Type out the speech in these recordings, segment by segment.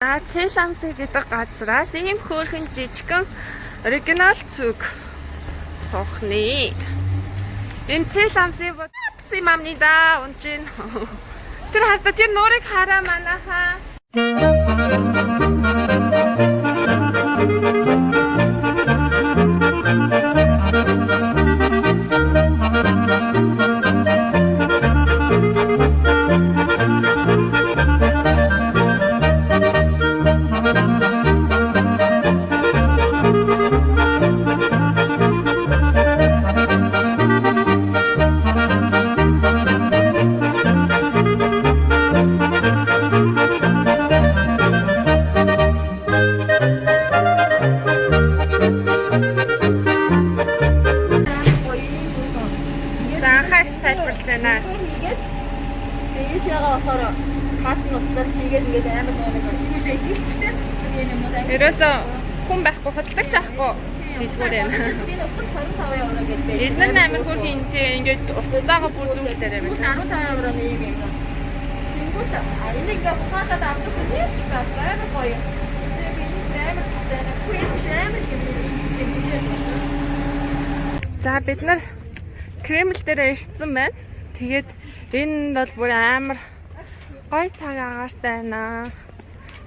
За, Zell am See гэдэг газраас ийм хөөрхөн жижигхэн Regionalzug суух нэ. Энэ Zell am See бол пси мамни да унж гин. Тэр хардаа тэр нуурыг хараа манайхаа. За, анхаагч тайлбарлаж байна. Хийгээд тэгээ ийш ягаа болохоор хаас нь учраас хийгээд ингээд амар нэг энэ ихтэй төсдөг юм юм уу? Ерөөсөө хүн байхгүй, худалдагч авахгүй дэлгүүр байна. Энэ утас 25 евро гэдэг байж. Эдгээр нь амар хөөрхөн энтэй ингээд уцтайгаа бүр зүйлтэй юм байна. 15 евроны юм юм. Тэнгүүт энийг ингээд ухаалаад авдаг хүн нэрч байх амар гоё. Тэгээ би энэ амар тавтай. Үгүй энэ биш амар юм юм юм. За, бид нар Кремль дээр ирсэн байна. Тэгээд энэ бол бүр амар гоё цаг агаартай байна.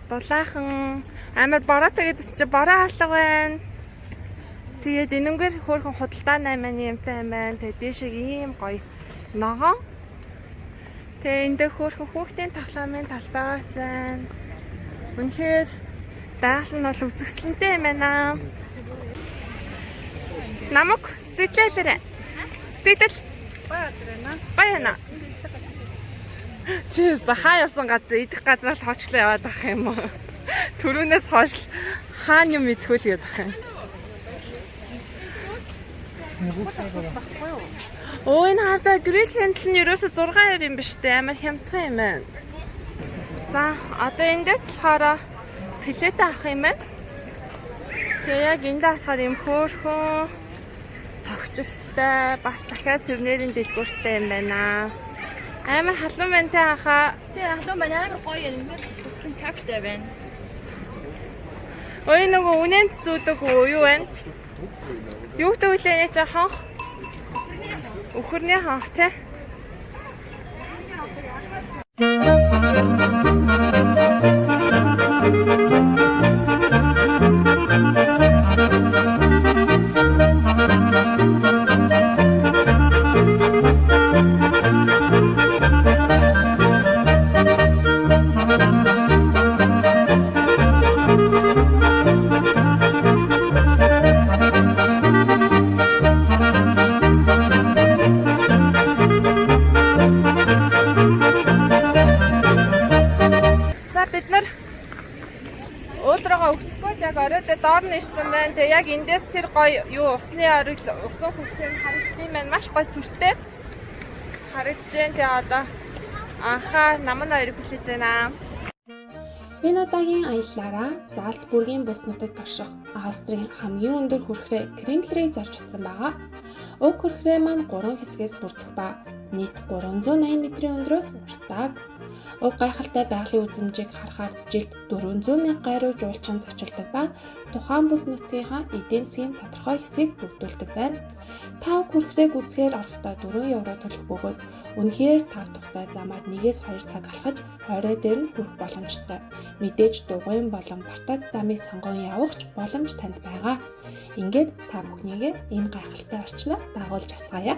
Дулаахан амар бороотой гэдсэн чи бороо алга байна. Тэгээд энэнгээр хөөрхөн худалдаа 8 юмтай юм байна. Тэгээд дээшээ ийм гоё ногоон. Тэгээд энд дээр хөөрхөн хүүхдийн тоглоомын талбай бас байна. Үнэхээр байгаль нь бол үзэсгэлэнтэй юм байна. Намаг сэтгэлээрээ. Сэтгэл. Гоё байна. Чи өстө хаа явсан газар идэх газар л хоочлоо яваад ах юм уу? Төрүүнээс хойш хаан юм идэхгүй л гэдэг ах юм. Оо, энэ хардаа грил хянтал нь ерөөсө 6 евро юм биш үү? Амар хямдхан юм байна. За, одоо эндээс болохоор филет авах юм байна. Тэгээ яг энд болохоор юм хөөрхөн тогтчлттай бас дахиад сувенирын дэлгүүртэй юм байна. Амар халуун байна те хахаа. Тэгээ халуун байна, амар гоё юм. Сэрцэн кафетэй байна. Ой, нөгөө үнэнт зүүдэг үү юу вэ? Юу гэдэг вүлээ нэ чи хонх? Үхэрний хонх те. За, бид нар уулрага өгсгөө яг оройдоо доор нь ирсэн байна. Тэгээ яг эндээс тэр гоё юу усны орой усан хөвгөн харагдсан юм байна. Маш гоё сүртэй харагдаж байна. Тэгээ одоо анхаа наман хоёрыг хүлээж байна. Энэ удаагийн аяллаараа Зальцбургийн бүс нутагт орших Австрийн хамгийн өндөр хүрхрээ Кремлрийг зорж чадсан байгаа. Уг хүрхрээ маань 3 хэсгээс бүрдэх ба нийт 380 метрийн өндрөөс урсдаг. Уг гайхалтай байгалийн үзэмжийг харахаар жилд 400 мянга гаруй жуулчин зочилдог ба тухайн бүс нутгийнхаа эдийн засгийн тодорхой хэсгийг бүрдүүлдэг байна. Та уг хүрхрээг үзэхээр орохдоо 4 евро төлөх бөгөөд үнэхээр тав тухтай замаар 1-2 цаг алхаж орой дээр нь хүрэх боломжтой. Мэдээж дугуйн болон бартад замыг сонгон явах ч боломж танд байгаа. Ингээд та бүхнийгээ энэ гайхалтай орчноо дагуулж авцгаая.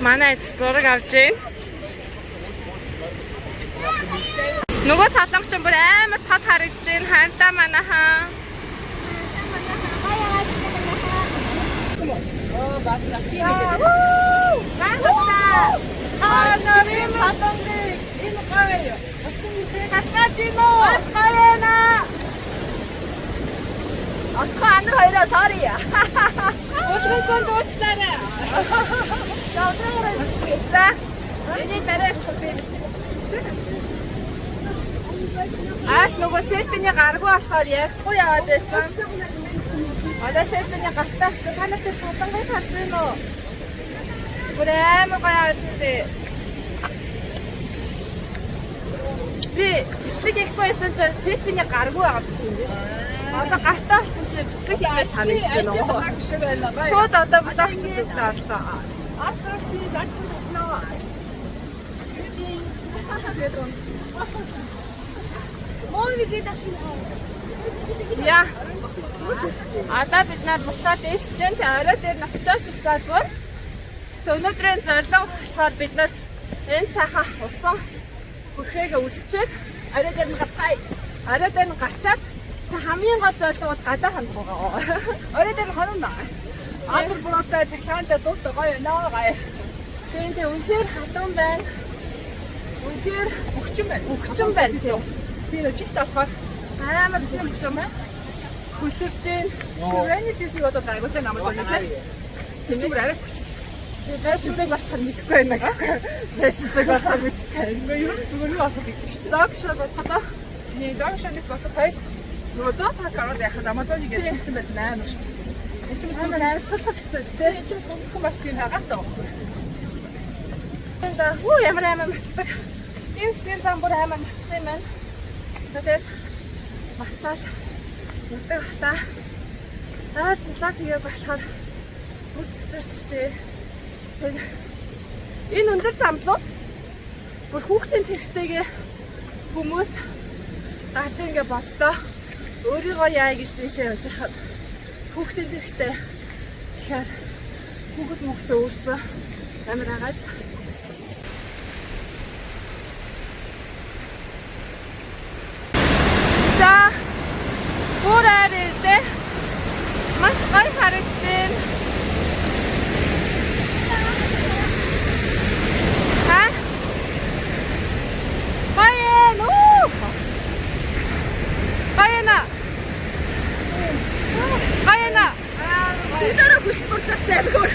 Манай эц зураг авч байна. Нөгөө солонгоч бүр амар тод харагдаж байна. Хантаа манайхан. Аа, нарын солонгыг энэ гоё. Хацаач юм уу? Маш гоё байна. Отхон анар хоёроо sorry. Уулган дуучлаарай. За, өдрөөрөө ирчихье. За, энийг дараа авчих би. Аа, нөгөө селфиний гаргүй болохоор ярихгүй яваад байсан. Одоо селфиний гартаа авчих. Та нар тэр солонгыг харж байна уу? Бүр амар гоё харагдтыг. Би бичлэг хийхгүй байсан чинь селфиний гаргүй байгаа гэсэн юм байна шүү дээ. Одоо гартаа болсон чинь бичлэг хийгээ санагдаж байна. Шууд одоо vlog хийдэг орлоо. Яа. Одоо бид нар буцаад дээшилж байна. Тэгээ орой дээр нь очиод буцаад бүр. Тэгээ өнөөдрийн зорилго болохоор бид нар энэ сайхан усан хөрхөөгээ үзчихэд орой дээр нь гарцгаая. Орой дээр нь гарчаад тэг хамгийн гол зорилго бол гадаа хандах байгаа. Орой дээр нь хонно. Андер буруутай цахилгаантай дуутай гоё байна гоё. Тийм, тэг үнэхээр халуун байна. Үнэхээр Өгчин байна. өгчин байна тийм. Тийм чихт болохоор Амар өгчин байна. Хөлсөрч байна. Rainy season-ыг одоо гайгуулаа намайг байна тийм. Тэр чинь бүр арай хүч. Би байж үзэг болохоор мэдэхгүй байна гэхгүй. Байж үзэг болохоор мэдэхгүй байна. Ингээ ер нь зүгээр юу болох гэдэг шүү дээ. Dog show бодоход Тийм dog show-ыг бодоход хоёр нөгөө зоопарк ороод яхад Амазоныг хэлсэн байт амар шүү дээ. Энд чинь амар амьсгалах хэцүү тий. энэ чинь сумхан бас тийм хагаатай байхгүй. Энд хүү ямар амар мацдаг. Энэ хэсгийн зам бүр амар мацх юм байна. Тэгээд мацаал явдаг бах та. Аа талаа тэгээ болохоор бүр тэсэрчжээ. Тэгээд энэ өндөр зам руу бүр хүүхдийн тэрхтэйгээ хүмүүс гарч ингээ боддоо өөрийгөө яа гэж тийшээ явж хахад хүүхдийн тэрхтэй гэхээр хүүхэд мөхтөө өөрцөө амар агааз. За бүр айр ирдэ. Маш гоё харагдаж байна. Ха? Гоё нүү. Гоё на. Гоё на. Тэдэрэ хүс бүрцэх зайгүй.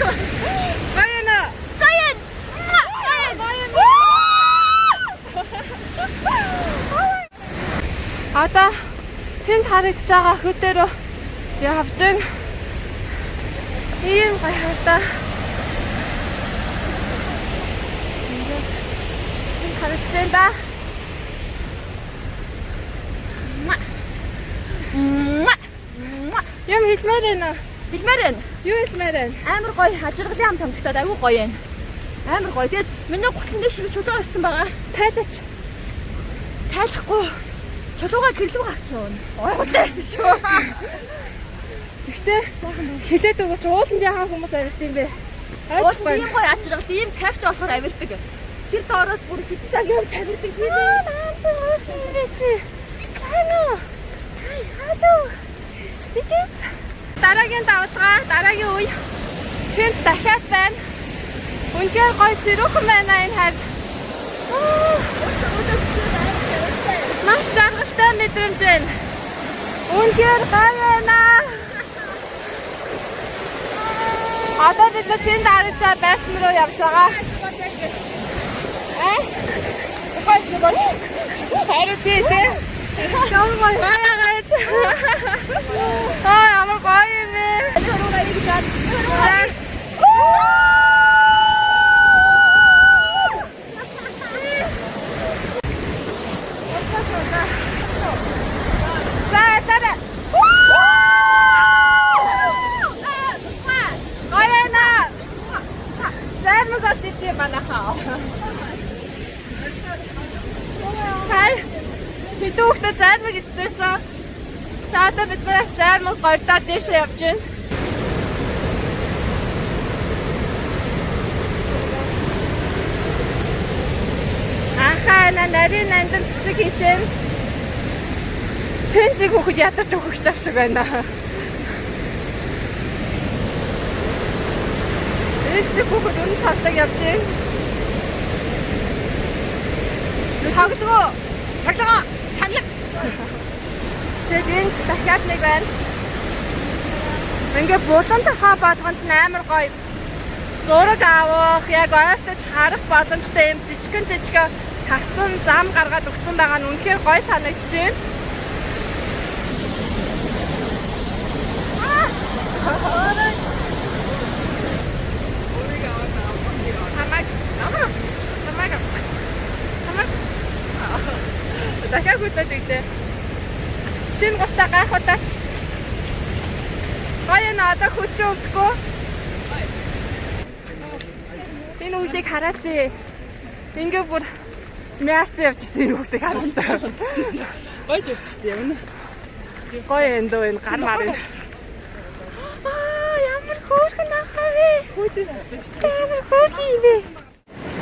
Гоё на. Гоё. Гоё на. Одоо тэнд харагдаж байгаа хөтөөрөө явж байна. Ийм гоё харагдаа. Ингээд тэнд харагдаж байна да. Муа. Муа. Муа. Юм хэлмээр байна уу? Хэлмээр байна. Юу хэлмээр байна? Амар гоё хажиргалын ам тамгтаад айгүй гоё юм. Амар гоё. Тэгээд миний гутлан дээр шиг чулуу орсон байгаа. Тайлаач. Тайлахгүй. Чулуугаа гэрлүүг авчаа. Ойглаасан шүү. Гэхдээ хилээд өгөөч ууланд яхаа хүмүүс авирд юм бэ? Уул нь ийм гоё ачиргалт, ийм кайфтай болохоор авирдаг. Тэр доороос бүр хэдэн цаг явж авирдаг тийм ээ. Аа, наа чи гоё юм бэ чи. Сайн уу? Хай, халуу. Спикет. Дараагийн давлгаа, дараагийн үе. Тэнд дахиад байна. Үнэхээр гоё сэрүүхэн байна энэ хавь. Аа, маш жаргалтай мэдрэмж байна. Үнэхээр гоё байна. Одоо бид нар тэнд харагдаж байшин руу явж байгаа. Э? Харин тий тий. Ямар гоё гайц. Аа, ямар гоё юм бэ. За. За, дараа. Гоё байна. Займаг олж идэв манайхаа. Сая хэдэн хүүхдээ займаг идчихсэн. За одоо бид нар займаг гордоод дээшээ явж байна. Анхаа на нарийн нандин бичлэг хийж байна. Тэнд нэг хүүхэд ядарч өгөх ах шиг байна. Энд нэг хүүхэд үнэн цавдаг явж байна. Тоглогоо. Цаглага. Таглаг. Тэгээд энэ дахиад нэг байна. Ингээ булан тахаа болгонд нь амар гоё зураг авах, яг ойртож харах боломжтой юм жижигэн жижигэн тавцан зам гаргаад өгсөн байгаа нь үнэхээр гоё санагдаж байна. Хамаг. Хамаг. Хамаг. Дахиад хөлөөд ирлээ. Шинэ гутаа гайхуудаач. Гоё нэ одоо хөлчөө өвдөхгүй. Энэ үгийг хараач. Ингээ бүр мяарцсан явж штэ энэ хүүхдийг харандаа. Гоё явчихсан юм. Гоё энэ дөө энэ гар мар. Аа ямар хөөрхөн ахаа вэ? Ямар хөөрхөн юм бэ?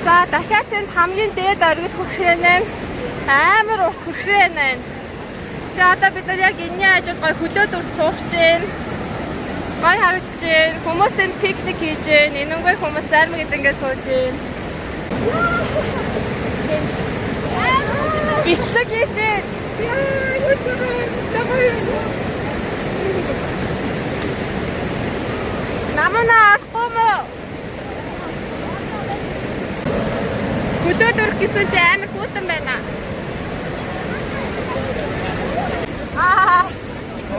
За дахиад энд хамгийн дээд оргил хөрхрээ нэ. Амар урт хөрхрээ нэ. За одоо бид нар яг энэний хажууд гоё хөлөөд урт суух гэж. Гоё харагдаж байна. Хүмүүс энд пикник хийж байна. Энэнгүй хүмүүс зарим гэдэг ингээд сууж байна. Бичлэг хийж байна. Яа, юу вэ? Намна орохгүй мө? Хөлөөд өрөх гэсэн чи амар хүйтэн байна. Аа.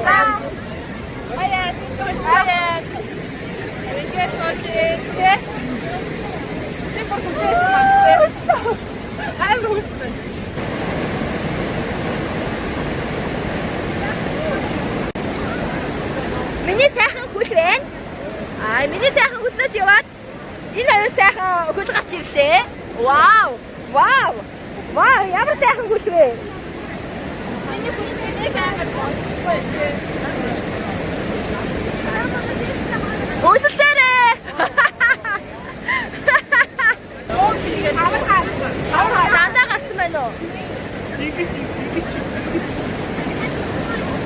За. Аяа, аяа. Ингээд сууж байна. Чи бүр хөлөөд байна. Амар хүйтэн. Миний сайхан хөл байна. Аа, миний сайхан хөлнөөс яваад энэ хоёр сайхан хөл гарч ирлээ. Вау! Вау! Вау, ямар сайхан хөл вэ? Миний хөл нэг амар бохгүй. Өсөлцөөрэй. Хавар хаасан. Хавар хаасан. Дандаа гарсан байна уу?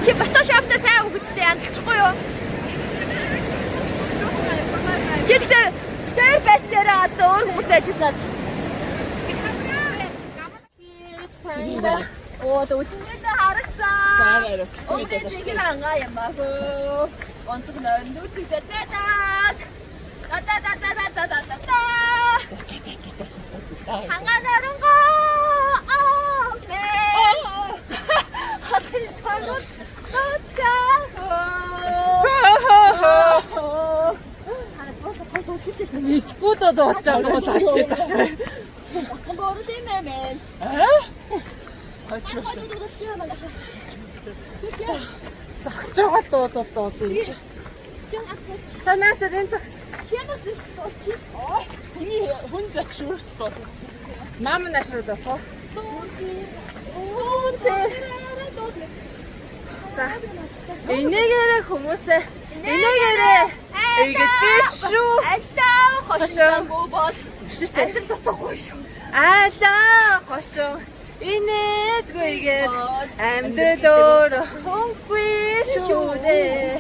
Чи Photoshop-тай сайн өгчтэй янзлчихгүй юу? Чи тэгтээ тэр байсан дээрээ бас өөр хүмүүс байж ирснээс. Хийж тань. Оо, өлөнгөөсөө харагцсан. За Өмнө чихэр ангаа ямаагүй. Онцог нойр нүцэгдээд байдаг. Да да да да да да да да. Хангаа нойронгоо. Аа мэ. Хасан сарууд татгаа. Хаа боолоо хол дуучлаж байсан. Мэдгүй доо зоолж байгаа дуулаач гэдэг. Басан боорол юм ээ мэн. Аа? Хойч. Хол дуучлаж юм аа. Зогсож байгаа л дуулуул дуулсан юм чи. Чи ганц хэлж. Та наашаар энэ зогс. Хямас хэлж дуулчих. Хүний хүн зочрогт дуулсан. Мам наашруу дуулах уу? Оо тэр. За. Энэгээрээ хүмүүсээ. Энэгээрээ. Игэл биш шүү. Аллаа хошин бол Биш шүү дээ. амьдрал утгагүй шүү. Алаа хошин. Инээдгүйгээр амьдрал өөр хөнгөгүй шүү дээ.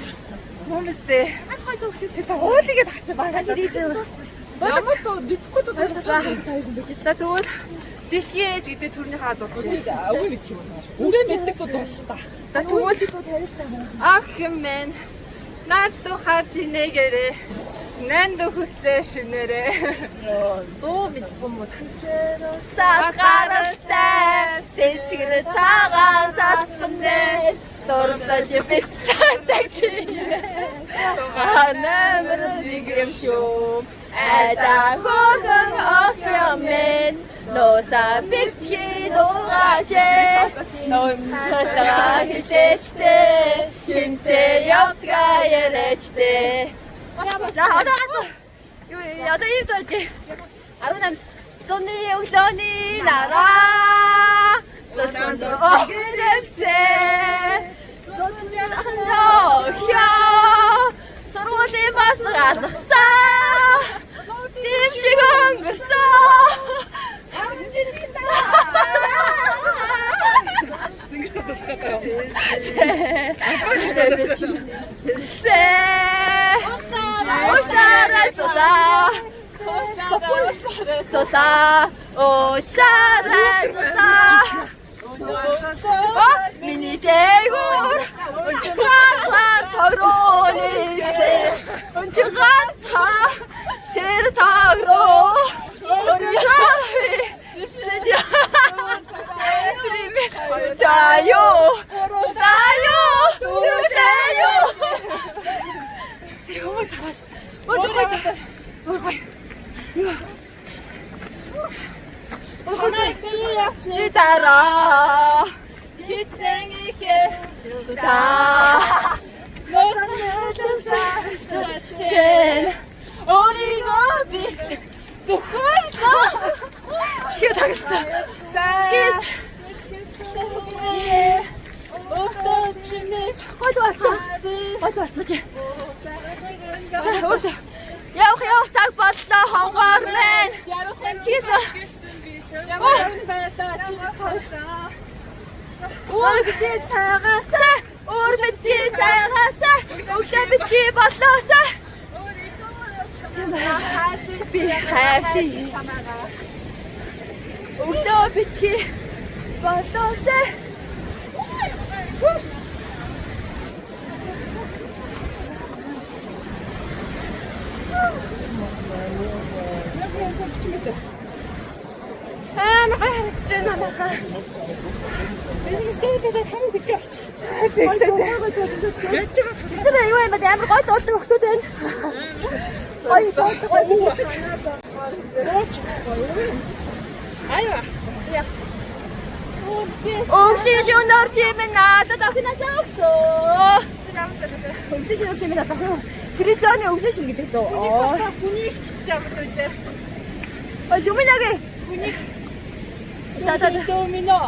Хүмүүстэй. Ганц гоё дуучлаа. Чи туулигээд хачи багаад. Ямар дуу мэдхгүй дуу дуулсан. За тэгвэл дэлхийн ээж гэдэг төрний хаад дуулчих. Үгүй мэдэх юм. Үгүй мэддэг дуу дууш та. За тэгвэл дуу тариултаа. ах хэмээн наад руу харж инээгээрээ нанд хүслээ шинээрээ. Дуу мэддэг юм уу? Сас гаралтай сэсгэр цагаан цасан дээр дурлаж битсэн цагийн. Анамэр нэг юм шүү. Айда хөргөн ох юм мэн. Нууца битгий дуугаашээ. Номчлага хилээчтэй. Хинтээ явдгаа яриачтэй. За одоо ганц юу одоо ийм дуу идэ. 18 зуны өглөөний нараа зузан дурсгэвсэ зузан хё сургуулийн бас алгасан тийм шиг өнгөрсөн. Ингэж дуулах гэдэг юм. Сэ Уушлаарай зулаа. Зулаа. Уушлаарай зулаа. Миний дээгүүр өнчин ганцаар тог руу нислээ. Өнчин ганцаар тэр тог руу өргөжөө. Заяо. Заяо. Заяо. Тэр хүмүүс аваад. Өөр гоё. Өөр гоё. Чамайг би явсны Дараа. Хичнээн ихээ Та. Чэн. Өөрийгөө би зөвхөн л Хий тагалцсан. гэж өөртөө чинэж Гол болсон. Гол болсон чи. Өөртөө. Явах явах цаг боллоо хонгоор мэн. Чигээс Ямар байдаа чи цавтаа. Өөр битгий цагаасаа өөр битгий цагаасаа өглөө битгий болоосаа би хайрлаа. Өглөө битгий болоосаа. Амар гой харагдаж байна манайхаа. Бид нар юу юм бэ? Амар гой дуулдаг хүмүүс байна. Гой дуулдаг гой. Өвлийн шөнөөр чи минь надад охиноосаа өгсөө. Өвлийн шөнөөр чи минь надад охин. Фризоны өвлийн шөнө гэдэг дуу. Хүнийг ч ямар үйлээ. Ой, Люминагийн Хүнийг Да да да. Домино.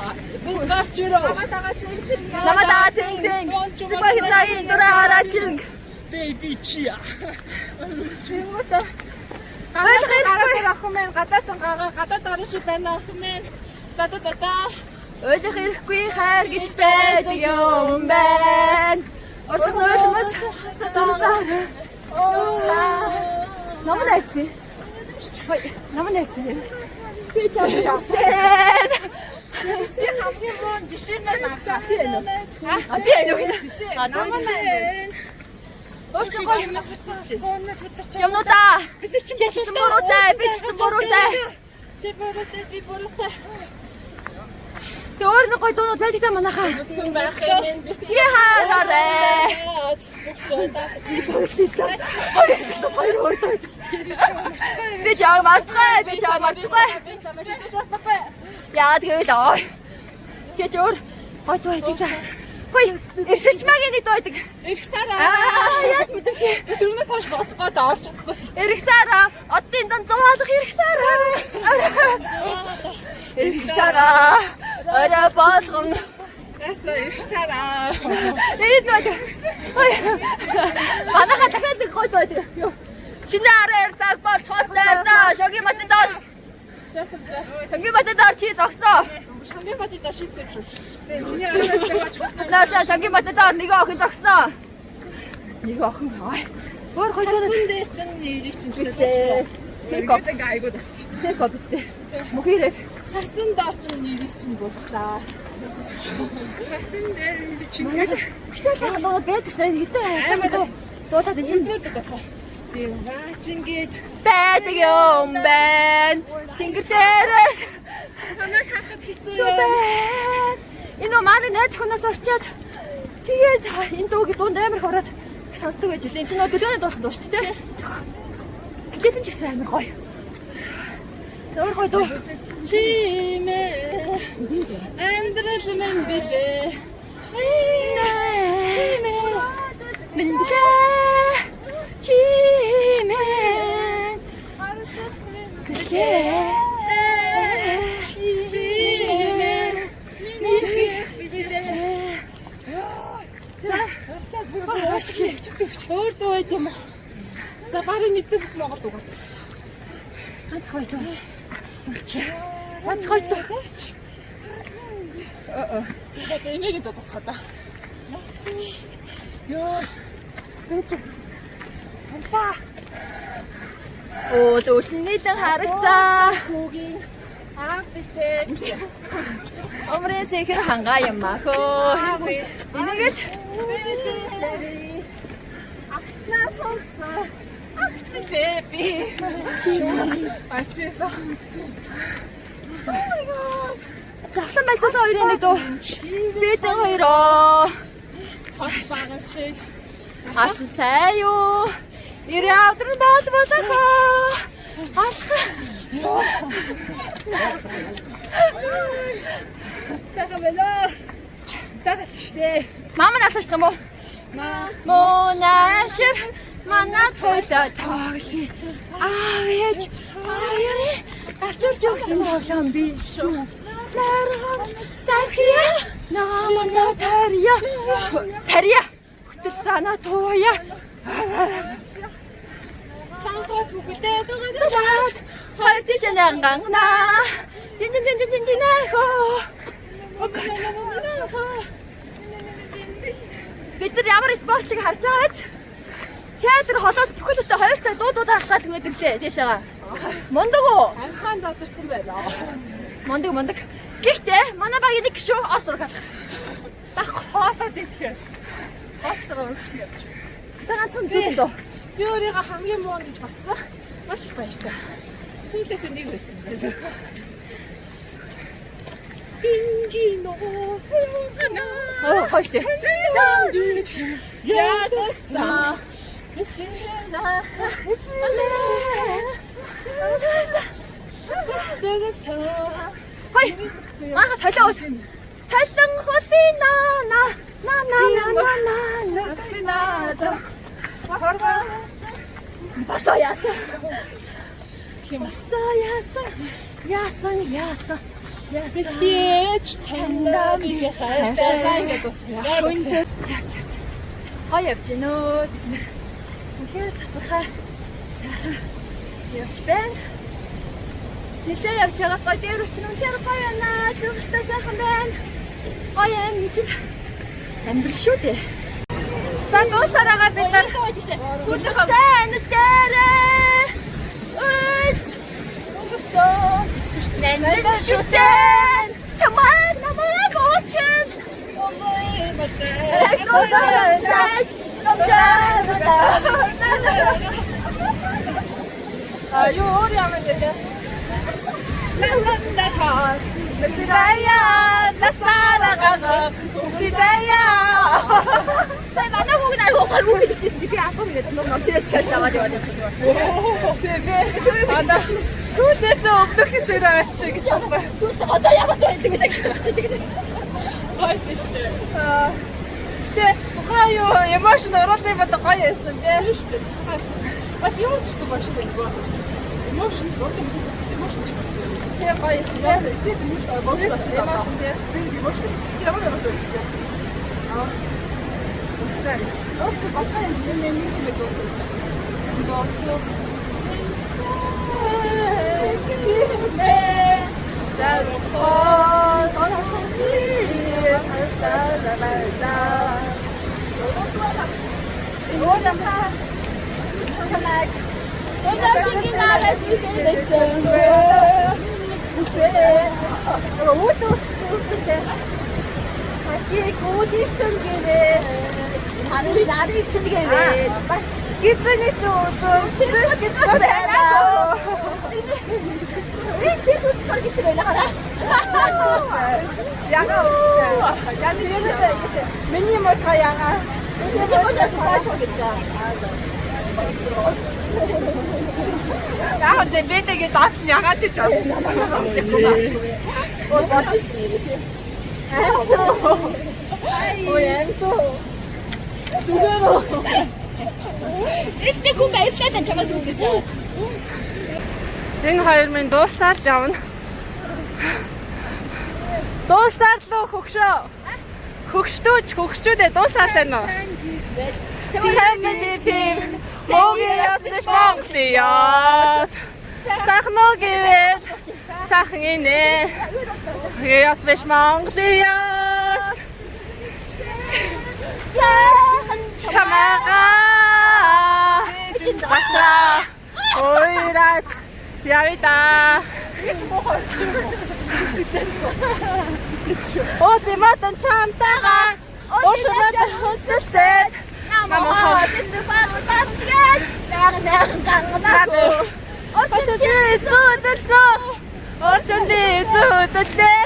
Би гарч ирээ. дагаа зэн зэн. Намаа даа зэн зэн. Зүгөө хитагийн дураараа чинг. Baby chia. Тэнгүүтээ. Ойлгох Гараа дээр охин мэн гадаа ч гараа гадаад орон шиг байна охин мэн. Да да да да. Ойлгох ирэхгүй хайр гэж байдаг юм байна. Урсан ойлгомос зурдаа. Ном найцсан. Хой, ном найцсан. Би ч явсан. Би хамгийн муу биш юм байна. Би энэ. А би энэ үү? А Ном байна. Өөрчн гой Гонно чударч. юмнуудаа. Бид нар чинь Чи ч гэсэн буруутай, би ч гэсэн буруутай. Чи буруутай би буруутай. Тэг өөр нэг гой дуунууд байж та манайхаа. Нүцгэн байх юм би. Тий хаараарэ. Хоёр өөр дуу. Би чам мартахгүй, би чам мартахгүй. Би чамайг хийж мартахгүй. Яагаад гэвэл ой. Гэж өөр гой дуу байдаг за. Хөөе, эрсэрчмагийн нэг дуу байдаг. Ирэх сараа. Аа, яаж мэдэв чи? Тэрнээс хойш бодох гээд олж чадахгүй. Ирэх сараа, оддын дан зугаалах ирэх сараа. Ирэх сараа. Орой болгон. Ясаа ирэх сараа. Тэгээд нэг. Ой. Манайхаа дахиад нэг гой дуу байдаг. Юу. Шинэ араар цаг бол цод дайрнаа. Шогийн батны доор. Ясаа. Шогийн батны доор чи зогсноо. Шогийн батны доор шийдсэн юм шүү. Чиний арай Наасаа шогийн батны доор нэг охин зогсноо. Нэг охин. Ой. Өөр гой дуу. Цасан дээр чинь нэрийг чинь Бицээ. Тэг коп. Ингээд ингээ айгууд болчих шин. Тэг коп үстэй. Мөхөрөө. Цасан доор чинь нэрийг чинь буллаа. Цасан дээр нэрийг чинь Хүчтэй сайхан дуу байдаг шээ. Хэдэн хайртай дуу. Дуулаад энэ чинь Өндөр бодох. Би ваач ингэж байдаг юм байна. Тэнгэр дээрээс чамайг харахад хэцүү зүг юм. байна. Энэ нөө манай найз охиноос орчоод тэгээд энэ дууг дунд амар их ороод сонсдог байж лээ. Энэ чинь нөө дөлөөний дуусан дуу шүү дээ. Клип нь ч гэсэн амар гоё. За өөр гоё дуу. Чимээ амьдрал минь билээ. Чимээ Минь билээ. Чимээ. Билээ. Чимээ миний их билээ. Өөр дуу байд юм уу? За барыг мэддэг Монгол дуу гадаг. Ганц гоё дуу. Болчих. Ганц гоё дуу. Тэгээд энэгийг дуудах та. Насны. Йоо. Би ч Ханлаа. Уул өлн нийлэн харагцаа. Хүүгийн аав бишээ. Өмрийн цэнхэр хангаа юм аа хөө. Энийг л Агтнаа сонсоо. Агт билээ би. Ачаасаа. завлан байсан хоёрын нэг дуу. Бид хоёроо Хот баган шиг. асалтай юу? Ирээ авдран бол болохоо. Алхах. Сайхан байна. Сайхан штэ. Мама наслах юм уу? Монашир манай тойлоо тоглоё. Аав ээж хоёрын авчирч өгсөн тоглоом биш шүү. Маргамж тавхия намаа тарья. Тарья. Хөтөл занаа тууя. Ханхот хүүхэлдэй Лаад хоёр тийш лангана. Жин жин жин жин жин ахо. Oh God. Бид нар ямар спортлыг харж байгаа вэ? Театр холоос бүхэл бүтэн 2 цаг дуу дуулаад алхаад ингээд ирлээ дээшээгаа. Мундаг уу? Амьсгаан задарсан байна. Мундаг мундаг. Гэхдээ манай багийн нэг гишүүн ос ураг алах. Баггүй. Хоолоод идэхээс. Хоолтойгоо өргөх явж. За ганцхан зүйлэн дөө. Би өөрийгөө хамгийн муу гэж батсан. Маш их баяртай. Сүүлээсээ нэг байсан байна. Бинжино хана. Оо хойш тий. Ядаса. Хой. Мааха толио үл. Талан хулын на на на на на на на. Басаа яасан. Басаа яасан. Яасан яасан. Яасан. Хээж таньда миний хайртай. За ингээд дуусгая. Хүнтэй. За за за. Гоё явж гинөө бид нэр. Үнэхээр тасархай сайхан явж байна. Нилээ явж байгаа гоё дээр чинь үнэхээр гоё байна. Зөвхөлтэй сайхан байна. Гоё юм энэ чинь амьдрал шүү дээ. За дуусаараа бид нар Сүүлдээ энэ дээрээ уйлж өнгөрсөн. Нандин шүтэн чамайг намайг уучин. А юу өөр ямар гэдэг. Заяа насарагаас заяа. Сая манай хүүг айгуу гой хүүг гэж чи би албан гэдэг ном номчраад чад аваад яваад явчих шиг байна. Тэгээ би одоо сүүлээсээ өмнөх хэсээр авчиж гэсэн юм байна. Сүүлд одоо ямар байдаг вэ гэж бодчих тэгээд. Гоё тийш. Аа. Гэтэ тухайн юу emotion оруулах юм одоо гоё байсан тийм шүү дээ. Бас юм ч гэсэн гоё шүү дээ нөгөө. Emotion гоо emotion ч бас. Тийм гоё байсан тийм. Эсвэл emotion Emotion тийм. Emotion ямар ямар дөө. Аа. Өөсөө батай юм нэг нэг дөө. Энэ шингийн нараас идэв байсан. Харин нарыг чинь гээвэ. Бас гизэний ч үзэн Сэтгэл гэж байна. Энэ сэтгэл хөдлөх гэж байна хараа. Яга яа нэрээ миний мочга яга. Миний мочга баач гэж байгаа. Яг үндэ би тэгээ дооч нь ягаа чи жоо. Оо болно шүү дээ. Ой амтуу. Зүгээр үү. Эсний хүн баярлалаа чамаас үг гэж байгаа. Энэ хоёр минь дуусаар л явна. Дуусаар л уу хөгшөө. Хөгштүүч хөгшчүүдээ дуусаар л байна уу? Сайн мэдээ тийм. Могийн яс биш Монголын яс. Сайхан уу гэвэл сайхан инээ. Яс биш Монголын яс. Сайхан Чамаага. Батра. Ойраач. Явъя. Уулын чамтайгаа уушматан хүсэлцээд намаа сэцэг бас бас тэгээд найган найган ганганаа. Орчин чи зүүдэлсэн. Орчин би зүүдэллээ.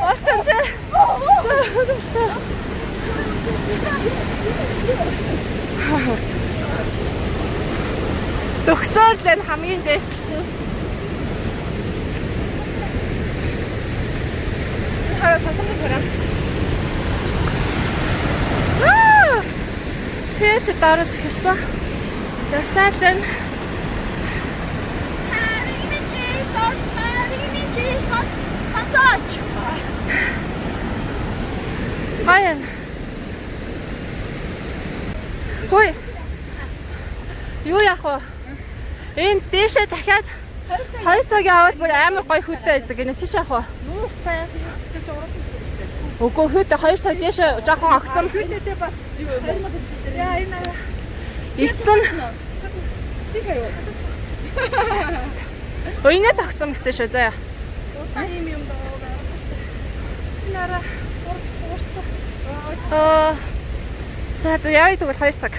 Орчин чи зүүдэлсэн. Төгсөөр л энэ хамгийн дээрчлэн. Хараа татамд хараа. доороос эхэлсэн. Явсаар л байна. Сонсооч. Гоё юм. Хүй. Юу яах вэ? Энэ дээшээ дахиад 2 цаг явбал бүр амар гоё хүүтэй байдаг гинэ. Тийш яах вэ? Нууртай яах юм? Тэр чинь уран гэсэн юм шүү дээ. Үгүй хүүтэй 2 цаг дээшээ жоохон огцом Хүүтэйтэй бас юу юм бэ? Яа энэ арай. ирсэн. Сиг аюу. Уйнаас огцом гэсэн шүү заяа. Удаан юм юм даа байгаа шүү дээ. Энэ арай уурцсан. Аа. За за явъя тэгвэл 2 цаг.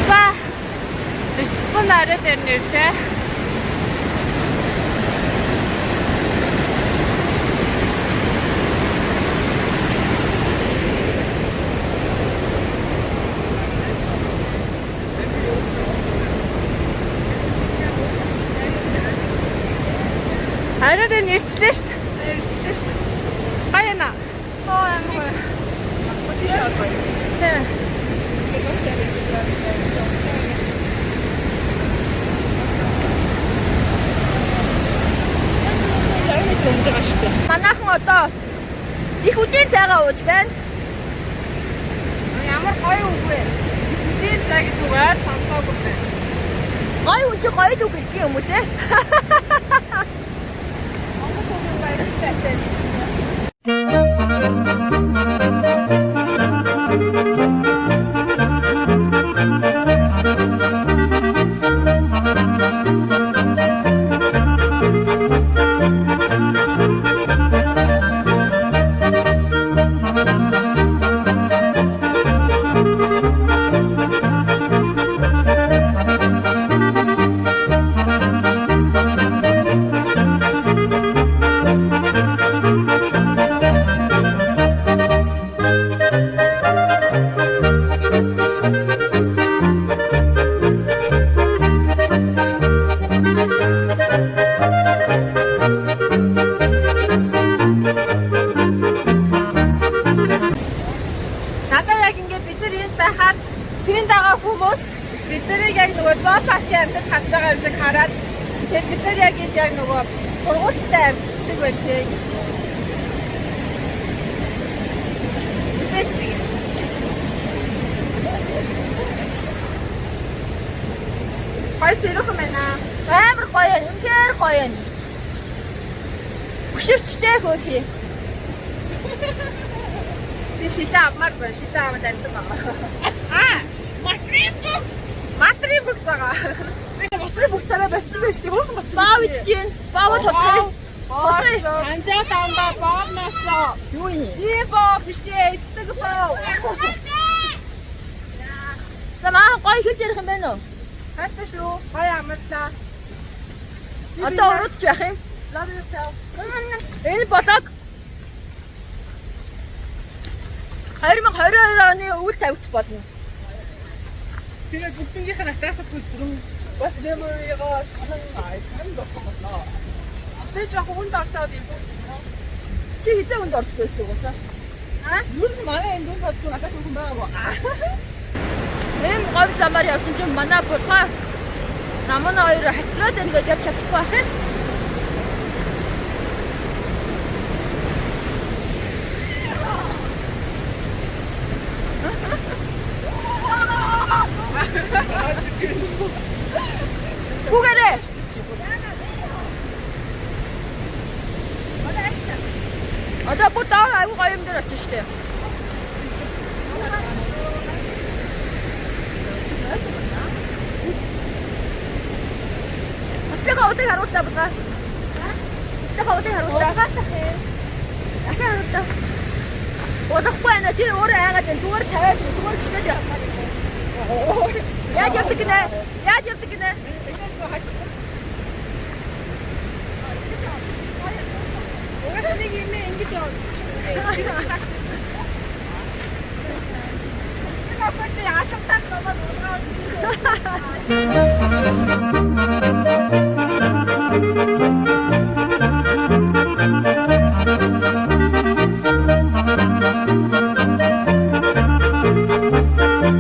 За. Эцсэн арай дээр нэрлээ. Арай дээр нэрчлээ шүү дээ. Ирчлээ шүү. Гоё наа. Оо амар гоё. Тийш гоё. Тийм. Манайхан одоо их үдийн цайгаа ууж байна. Ямар гоё үг вэ? Үдийн цай гэдэг үг ойр сонсоогүй байна. Гоё үн чи гоё л үг хэлдэг юм уу? Монгол хүүгийн баяр сайтай. Надаа яг ингээд бид нар энд байхад тэнд байгаа хүмүүс бид нарыг яг нөгөө зоопаркийн амьтад харж байгаа юм шиг хараад тэгээд бид нар яг энд яг нөгөө сургуультай амьтад шиг байна тийм. Үсэж тийм. Гоё сэрүүхэн байна. Амар гоё юм. Үнэхээр гоё юм. Хөшөрчтэй хөөрхий. Би шилээ авмаар байна. Шилээ аваад амьтан байгаа. Аа, матрийн бүкс. Матрийн бүкс байгаа. Би моторын бүкс тараа барьсан байж тээ. Хөөрхөн мотор. Баав идэж гин. Баав толгой. Толгой. Санжаа дандаа боомноосоо Юу юм? Би боо биш ээ. Иддэг боо. За маа гоё хэлж ярих юм байна уу? Хайртай шүү. Гоё амарлаа. Одоо уруудж байх юм. Love yourself. Энэ болог 2022 оны өвөл тавигдах болно. Тэгээд бүгднгийнх нь атаахад бүрэн бас memory-гоо санан санан болсон болно. Би жоохон хүнд орчоод юм. Чи хизээ хүнд ордог байсан угаасаа. Ер нь манай энэ дүнд ордог надад хүн байгаагүй. Ийм говь замаар явсан чинь манай булгаа намын хоёр хатраад байна гэж явж чадахгүй байх юм. Гүгээрээ. Одоо бүр доор аягүй гоё юм дээр очиж штэ. Уцгаа улыг харуултаа булгаа. Уцгаа улыг харуултаа. Дахин харуултаа. Удахгүй байна. Тэр өөрөө айгаад байна. Зүгээр тавиад зүгээр гიშгээд яа. Яаж явдаг гинэ? Яаж явдаг гинэ? Угаасаа нэг юм ингэж явсан шүү дээ. Тэр охин чи алхамтаад намайг уургаад Thank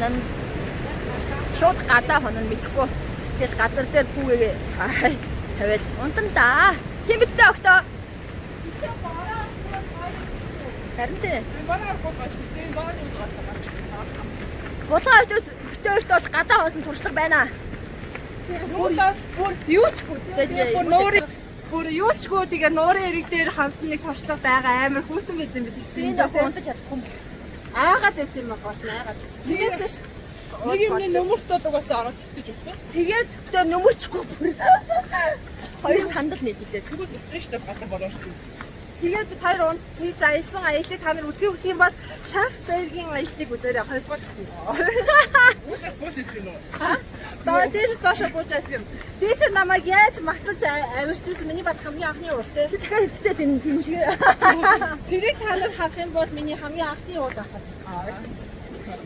хонон. Шууд гадаа хонон мэдэхгүй. Тэгэл газар дээр бүүгээ тавиал унтан да. Тийм биз дээ өгтөө. Харин тий. Манай арга гоё шүү дээ. Манай удаагаас гарч. Булган өртөөс битүүрт бол гадаа хонсон туршлага байна. Бүр бүр Юучгүй. Тэгэж Бүр нуурын бүр юучгүй тэгээ нуурын эрэг дээр хансан нэг туршлага байгаа амар хүүтэн байт юм бид чинь. Тийм доо унтаж чадахгүй юм бэл. Аагаад байсан юм баг гол нь аагаад байсан. Тэгээс ш нэг юмны нөмөрт бол угаасаа ороод хитэж өгөх. Тэгээд Тэгээ нөмөрчгүй бүр. Хоёр сандал нийлүүлээд. Тэгвэл зүтгэн шүү дээ гадаа бороо шүү дээ. тэгээд бид хоёр унт тэгж аялсан аялыг та нар үзье хүсэх юм бол Шарфбергийн аяллыг үзээрэй хоёрдугаар гэсэн. Үүдээс бус хийсэн юм уу? Доо дээрээс доошо бууж байсан юм. Дээшээ намайг яаж магтаж авирч ирсэн миний бат хамгийн анхны уул те. Чи дахиад хөвчтэй тэн тэн шиг. Тэрийг та нар харах юм бол миний хамгийн анхны уул авах болно.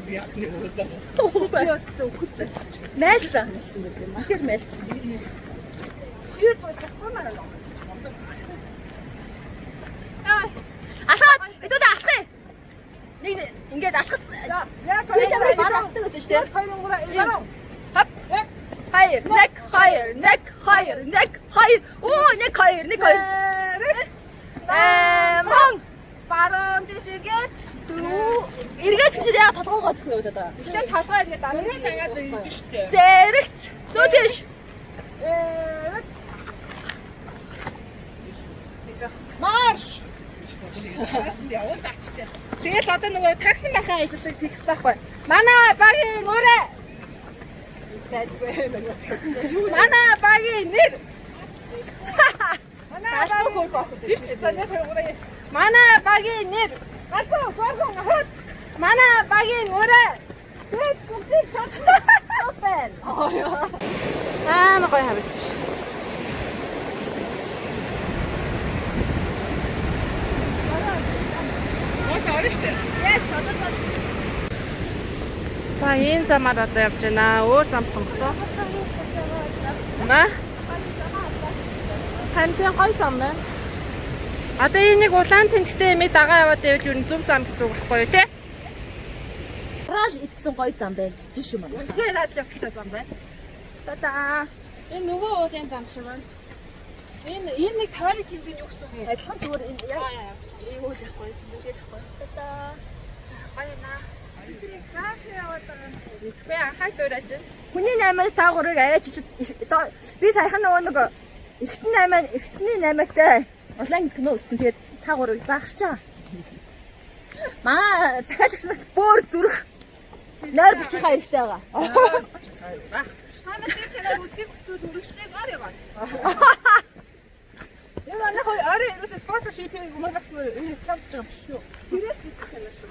Би яхны уулаа. Би өстө өхөлж байж. Майлсан. Мэлсэн гэдэг юм аа. Тэгэхээр майлсан. Чир бууж явахгүй маа. Алхаад хэдүүлээ алхах. Нэг ингээд алхах. Яг Тэр ямар алхдаг гэсэн шүү дээ. 2 3 баруун. Хоп. Хоёр, нэг, хоёр, нэг, хоёр, нэг, хоёр. Оо, нэг, хоёр, нэг, хоёр. Мон. Баруун тийш эргээд Дүү. Эргээд чи яг толгоогоо зөвхөн явж байгаа. эхлээд толгой эргээд дараа Өрөө дагаад ирдэ шүү дээ. Зэрэгт. Зүү тийш. Марш. Явуул ачтай. Тэгэл одоо нөгөө такси байхаа аялал шиг тэгс байхгүй. Манай багийн нүрэ. Манай багийн нэр. Манай багийн тэр ч за 1 2 3. Манай багийн нэр. Ганцхан гурван хот. Манай багийн нүрэ. Бид бүгдийг чадсан. Байна. Амар гоё харагдчих. Бас орно шүү дээ. Yes, одоо бол. За ийм замаар одоо явж байна. Өөр зам сонгосон. Маа? Танд гоё зам байна. Одоо энэ нэг улаан тэмдэгтэй эмээ дагаа яваад байвал ер нь зөв зам гэсэн үг байхгүй юу те? Гараж идсэн гоё зам байна гэж шүү манай. Үнэхээр адил явталтай зам байна. За да. Энэ нөгөө уулын зам шиг байна. Энэ энэ нэг тойрог тэмдэг нь юу гэсэн үг юм? Адилхан зүгээр энэ яг Аа явчихлаа. ийм үйл явахгүй, тэмдэглэл явахгүй. Та. Гоё наа. Бидний хааш яваад байгаа юм. Мэдгүй анхаа дуурайж байна. Хүний 8-аас та гурыг аваач чи би саяхан нөгөө нэг эртний 8 эртний 8-тай улаан кино үзсэн. Тэгээд та гурыг заахч байгаа. Маа захиалагч нарт бөөр зүрх нойр бичихаа хэрэгтэй байгаа. Та нар тэр киног үзхийг хүсвэл үргэлжлээ гар яваа. Энэ анх орой ерөөсөө sponsorship-ийг өмнөх энэ рекламж байгаа юм шүү. Тэрээс бид кино шүү.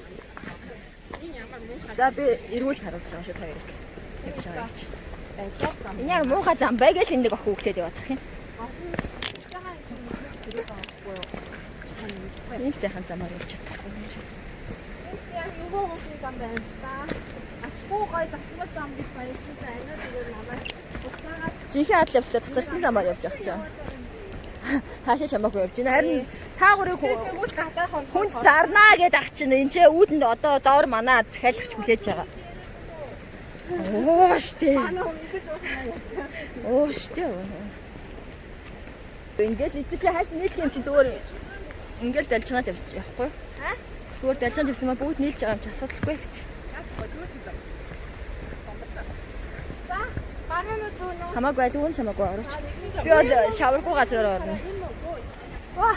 Энэ ямар муухай За би эргүүл харуулж байгаа шүү та хоёрыг. Явж байгаа гэж. байдлаар зам. Энэ яг муухай зам бай гэж энэ нэг охин үглээд яваадах юм. Ийм сайхан замаар явж чадахгүй нэр. Яг нөгөө уулын зам байна л да. Ашгүй гоё засмал зам гэж баярлсан байна. Зүгээр намайг буцаагаад Жинхэнэ адал явдлаа тасарсан замаар явж байгаа чинь. Хаашаа чамаагүй явж байна. Харин та гурыг тэгвэл гадаа хон хүнд зарнаа гэд ах чинь энэ ч үүдэнд одоо доор манаа захиалагч хүлээж байгаа. Оо штэ. Манай хүн мэдээж уух юм. Оо штэ. Ингээл эдгээр чи хааш нийлэх юм чи зүгээр ингээл далжнаад явж явахгүй. Аа? Зүгээр далжнаад явсан ба бүгд нийлж байгаа юм чи асуудалгүй гэж. За, баруун уу зүүн үү? Хамаагүй аль үн чамаагүй орооч. Би бол шаваргүй газар орно. Энэ мөө. Ваа.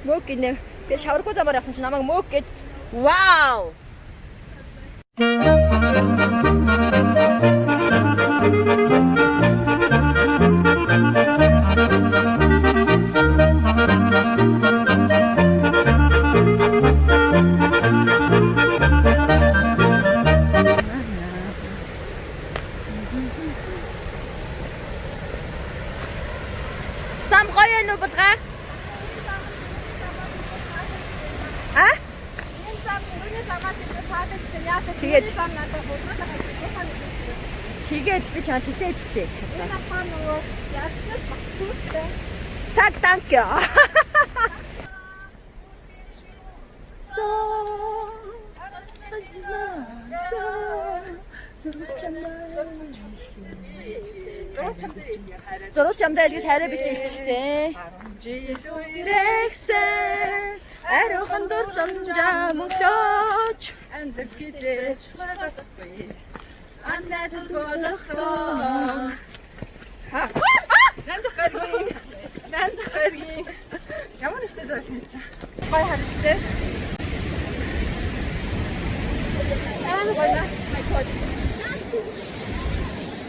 Мөг гинэ. Би шаваргүй замаар явсан чи намайг мөг гэд. Вау. Зам гоё юм уу булгаа? А? Энэ зам өргөний замаас илүү таалагдсан. Яа гэвэл Тэгээд- энэ зам надад булгаалаа муухай нэг. Тэгээд би чамд хэлээ эцтэй гэж Энэ бодлоо. апаа нөгөө ядчил багцтай. Саг данк. So. Зурвас чамдаа айл гэж хайраа бич илчилсэн. Ирэгсэн ариухан дурсан жамглооч Амьдрал хизээж магадгүй. Андаа зүгөлсөн. Нандах гаргийн. Нандах гаргийн. Ямар ихтэй зураг хийж. Гой харагдчихэ. Амар гоё. My God.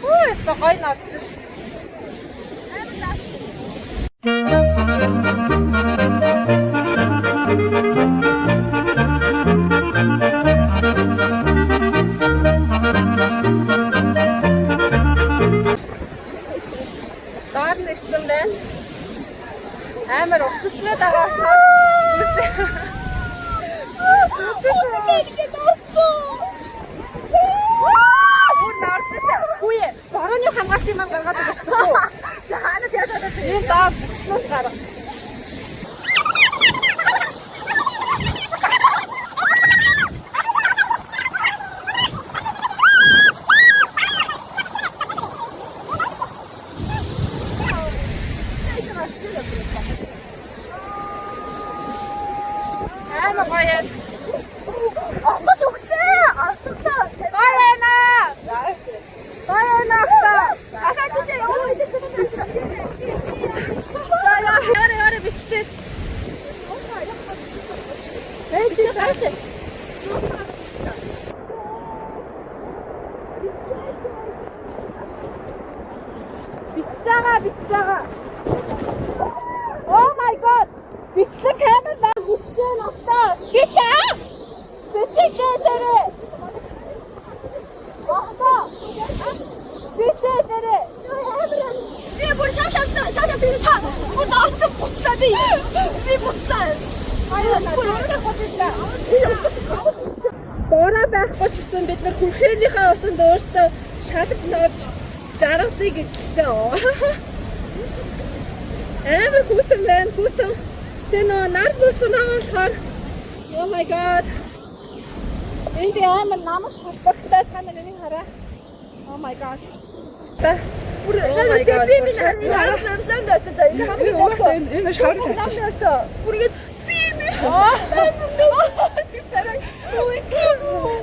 Хүү өстө гоё норч шít. Доор нь ирсэн байна. Амар угсарснаа дагаа болохоор бүр норж шít. Хүү ээ, борооны хамгаалтын маань гаргаад өгсөн үү? За хаанаас яаж одоо Энэ доор бүснээс гарга. Амар гоё юм. Осож өгсөн. Осоглоо. Гоё байна. Гоё байна. Ахаа тийшээ яваа. За яа, яа яа биччихээ. Эй чи гарч. Бичиж байгаа, бичиж байгаа. Oh my god. Бичлэг камер лаа бичиж байна утаа. Гэж аа. Сэтгэлээрээ. Охоо. Сэтгэлээрээ. Би бүр шав шав шав шав би шав. Бүр орцсон буцлаа би. Би буцлаа. Баярлалаа. Бүр өөрөө хотлаа. Бороо байхгүй ч гэсэн бид нар хүрхээнийхээ усанд өөртөө шалб норж жаргалыг гэдэлтэй. Амар хүйтэн байна, хүйтэн. Тэгээ нөгөө нар буцсан байгаа болохоор Oh my god. Энд амар намар шалбагтай та нар энийг хараа. Oh my god. Та Бүр Oh my god. би би хараас юмсан даа за энэ Энэ угаасаа энэ энэ шорон шарч. хамгийн бүр ингэж би би Чи тарай.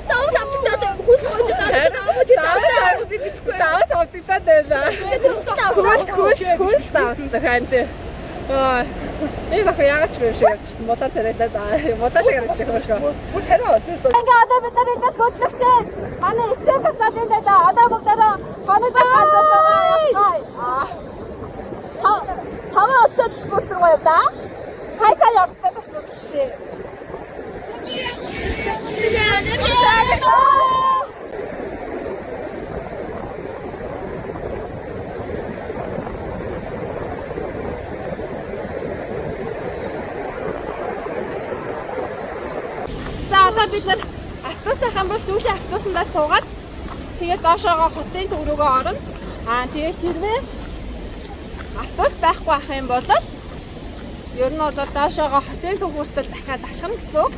Давс авчихтаа хүс хойж даа тэр давс би мэдэхгүй. Давс авчигдаад байлаа. Хөөс хөөс хөөс давс захаан тэ. Аа. Энэ охин яагаад ч юм шиг явж шин мулаа царайлаа даа. Мулаа шиг харагдчих хөөрхөө. Бүр тариа тэрс. Ингээ одоо бид нар эндээс хөдлөгч байна. Манай эцэг тасаал энд байлаа. Одоо бүгдээрээ хоног ганцаар байгаа. Аа. Таван өдөрт бүр руу явдаа. Сая сая явцтай зогссон шүү дээ. За одоо бид нар автобусынхаа бол сүүлийн автобусандаа суугаад тэгээд доошоогоо хотын төв рүүгээ орно. Аа тэгээд хэрвээ автобус байхгүй ах юм бол ер нь бол доошоогоо хотын төв хүртэл дахиад алхам гэсэн үг.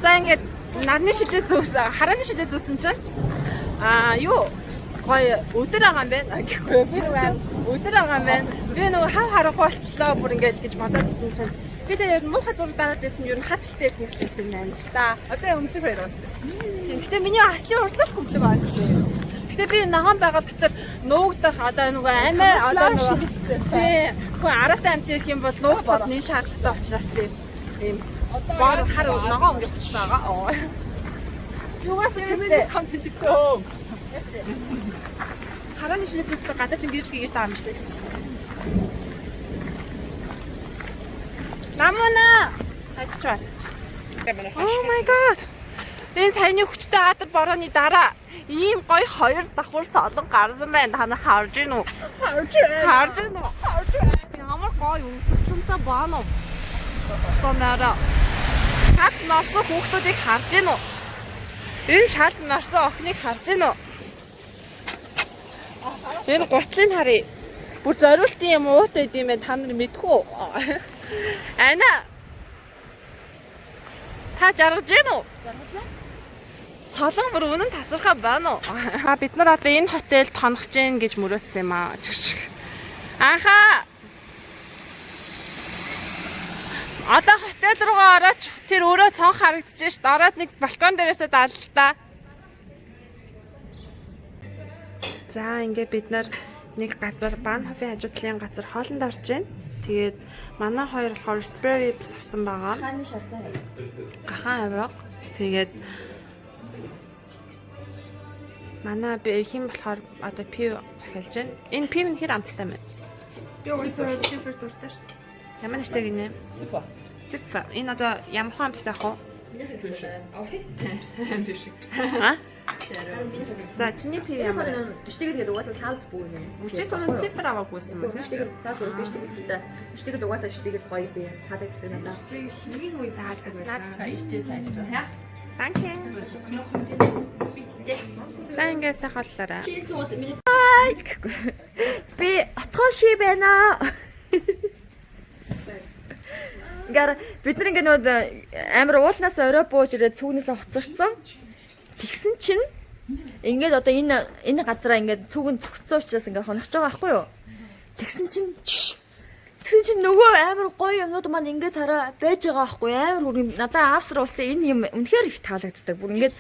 За ингээд нарны шилээ зөөсөн, харааны шилээ зөөсөн чинь аа юу гоё өдөр байгаа юм байна. А, Гэхгүй би нөгөө аим өдөр байгаа юм байна. Би нөгөө хав харахгүй болчлоо бүр ингээд гэж бодоод ирсэн чинь би тэр ер нь муухай зураг дараад байсан нь ер нь хар шилтэй байсан гэсэн юм байна л та. Одоо өмлөг баяр бас. Тийм. Гэтэ миний артлын урсгал хүмлэг байна шүү. Гэтэ би ногоон байгаа дотор нуугдах одоо нөгөө амиа одоо нөгөө тийм хүн араатай амт ирэх юм бол нуугдахад нэн шаардлагатай учраас тийм ийм бор хар ногоон өнгө болчих байгаа. Оо. Юугаас тэмээн том тэлэгдөө. Харааны шинэ зүс чи гадаа чин гэрэл гээгээд байгаа юм шиг гэсэн. Намуна ажиж байгаа. Oh my god. Энэ саяны хүчтэй адар борооны дараа ийм гоё хоёр давхар солон гарсан байна. Та нар харж гин үү? Харж байна. Харж гин үү? Харж байна. Ямар гоё үзэсгэлэнтэй баана уу? Стонара. Шалт норсон хүүхдүүдийг харж гин үү? Энэ шалт норсон охиныг харж гин үү? Энэ гутлыг харъя. Бүр зориултын юм уутай идэм байх та нар мэдэх үү? Ана. Та жаргаж гин үү? Жаргаж байна. Солон бүр үнэн тасархаа байна уу? А бид нар одоо энэ хотелд хонох гин гэж мөрөөдсөн юм аа. Чиг. Анхаа одоо хотел руугаа орооч тэр өөрөө цонх харагдаж шít. Ороод нэг балкон дээрээсээ даллаа. За ингээ бид нар нэг газар Банхофын хажуу талын газар хоолнд орж байна. Тэгээд манай хоёр болохоор spare ribs авсан байгаа. Хааны шарсан. Гахаан авирга. Тэгээд манай би хин болохоор одоо пив захиалж байна. Энэ пив нь хэр амттай юм бэ? Би уусаа супер дуртай шүү дээ. Ямар нэртэй гинэ? Ципа. Ципа. Энэ одоо ямар хон амттай ах вэ? Биш. А? За чиний пив ямар? Биштэг гэдэг угаасаа Салцбург юм. Чи түрүү цифр аваагүйсэн юм тий? Биштэг Салцбург биштэг гэдэг. Биштэг л угаасаа биштэг л гоё би. Таалагддаг надад. Нэг үе За зөв. ичтэй сайн хаа. Thank you. За ингээд сайхан хооллоорой. Чи сууд миний Би отгон ши байна. Ингээр бид нар ингээ нөгөө амар уулнаас орой бууж ирээд цүүгнээсээ хоцорсон. Тэгсэн чинь ингээд одоо энэ энэ газараа ингээд цүүгэн цогцсон учраас ингээ хоногч байгаа байхгүй юу? Тэгсэн чинь чш. Тэгсэн чинь нөгөө амар гоё юмнууд маань ингээд хараа байж байгаа байхгүй юу? Амар бүр надаа Австри улсын энэ юм үнэхээр их таалагддаг. Бүр ингээд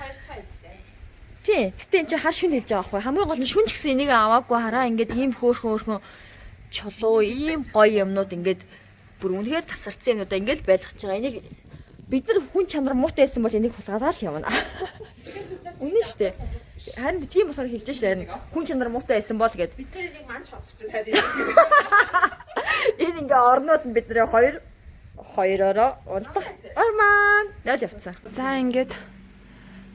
Тий. Гэтэ эн чинь хар шүн хэлж байгаа байхгүй. Хамгийн гол нь шүн ч гэсэн энийг аваагүй хараа ингээд ийм хөөрхөн хөөрхөн чулуу, ийм гоё юмнууд ингээд бүр үнэхээр тасарсан юмнуудаа ингээд л байлгаж байгаа. Энийг бид нар хүн чанар муутай байсан бол энийг хулгайлаа л явна. Үнэн шүү дээ. Харин тийм болохоор хэлж шээ харин хүн чанар муутай байсан бол гэд. Бид тэр энийг манж холох чинь харин. Энэ ингээ орнууд нь бидний хоёр хоёророо унтах орман нэл явцсан. За ингээд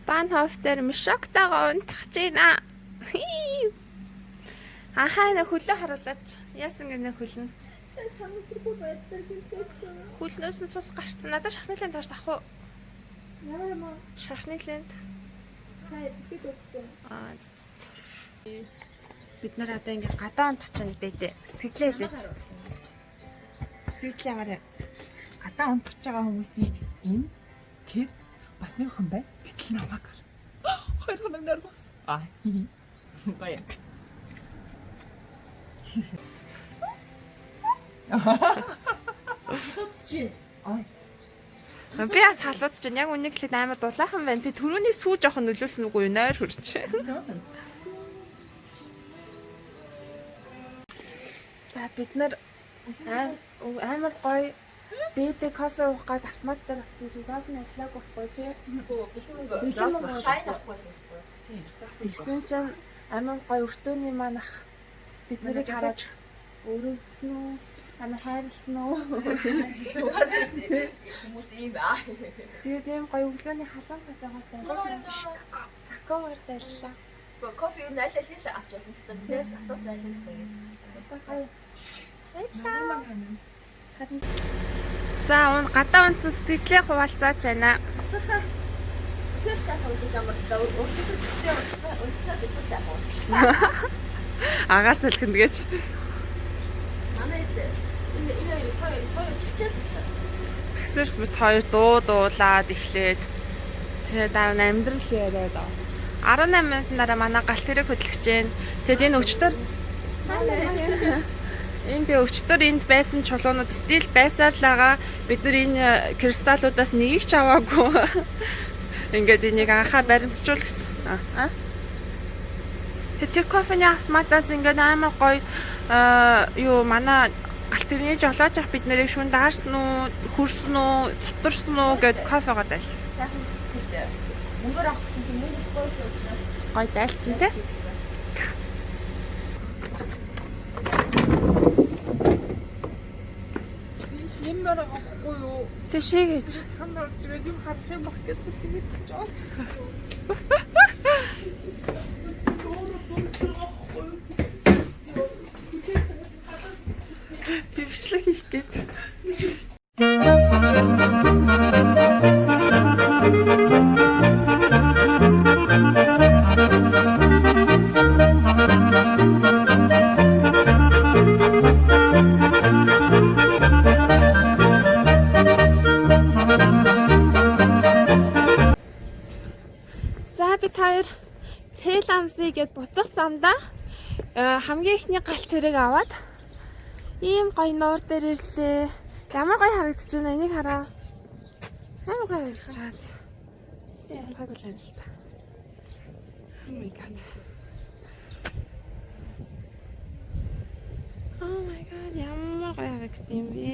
Банхоф дээр мишоктойгоо унтах гэж байна. Анхаа нэг хөлөө харуулаач. Яасан гэнэ хөлн? Санамсаргүй байдлаар гэмтээсэн. Хөлнөөс нь цус гарцсан. Надад шархны лент авч авах уу? Ямар юм аа? Шархны лент. Сая бит өгсөн. Аа. Бид нар одоо ингээд гадаа унтах чинь бэдэ. Сэтгэлээ хэлээч. Сэтгэл ямар юм? Гадаа унтж байгаа хүмүүсийн энэ тэр бас нэг хүн байна. Гэтэл намайг. Хоёр хоног нэрвэс. Аа. Баяа. Чинь. Би бас халууц чинь яг үнийг хэлээд амар дулаахан байна. Тэ түрүүний сүү жоохон нөлөөлсөн үгүй юу? Нойр хөрч. За бид нар амар гоё бэдэ кофе уух гад автомат дээр очсон чинь зоос нь ажиллаагүй байхгүй тий. Бэлэн мөнгө шайн авахгүйсэн байхгүй. Тэгсэн чинь амар гоё өртөөний маань ах бид нарыг хараад өрөвдсөн үү? Амар хайрлсан уу? Угаасаа хүмүүс ийм аа. Тэгээд ийм гоё өглөөний халуун кофегоор дайллаа. Какаогоор дайллаа. Кофе юу аль алийг л авч болсон л та. Тэгээс асуусан аль нь юм. Гоё. За уун гадаа унтсан сэтгэлээ хуваалцаач байна. Тэгэхээр сайхан үдэж амарлаа. Урд өдөртөө унтсанаас илүү сайхан. Агаар салхинд гэж. Манай энэ энэ хоёрыг хоёр хоёр чичээлсэн. Тэгсэн шүү бид хоёр дуу дуулаад эхлээд тэгээ дараа нь амьдрал яриад. 18 минутын дараа манай галт тэрэг хөдлөж гин. Тэгэд энэ өчтөр энэ тэгээ өчтөр энд байсан чулуунууд стил байсаар л байгаа. Бид нар энэ кристаллуудаас нэгийг ч аваагүй. Ингээд энийг анхаа баримтжуул гэсэн. Аа. Тэгээ тэр кофений автоматаас ингээд амар гоё юу манай галт тэрний жолоож ах бид нарыг шүн даарсан уу, хөрсөн үү, цутарсан уу гэд кофегоо дайлсан. Сайхан сэтгэл мөнгөөр авах гэсэн чинь мөнгө болохгүйсэн учраас Гоё дайлцсан тий. гэсэн. Би шиммээр байгаа байхгүй юу? Тэшээ гэж. Хан орж ирээд юм харах юм бах гэж хэлсэн чинь олж. Би бичлэг хийх гээд. За Цэламси гэд буцах замдаа хамгийн ихний галт тэрэг аваад ийм гоё нуур дээр ирлээ. Ямар гоё харагдаж байна, энийг хараа. Амар гоё харагдаж байгаа. Ялгаагүй л юм л та. Oh my God. Oh my God, ямар гоё харагдсан юм бэ?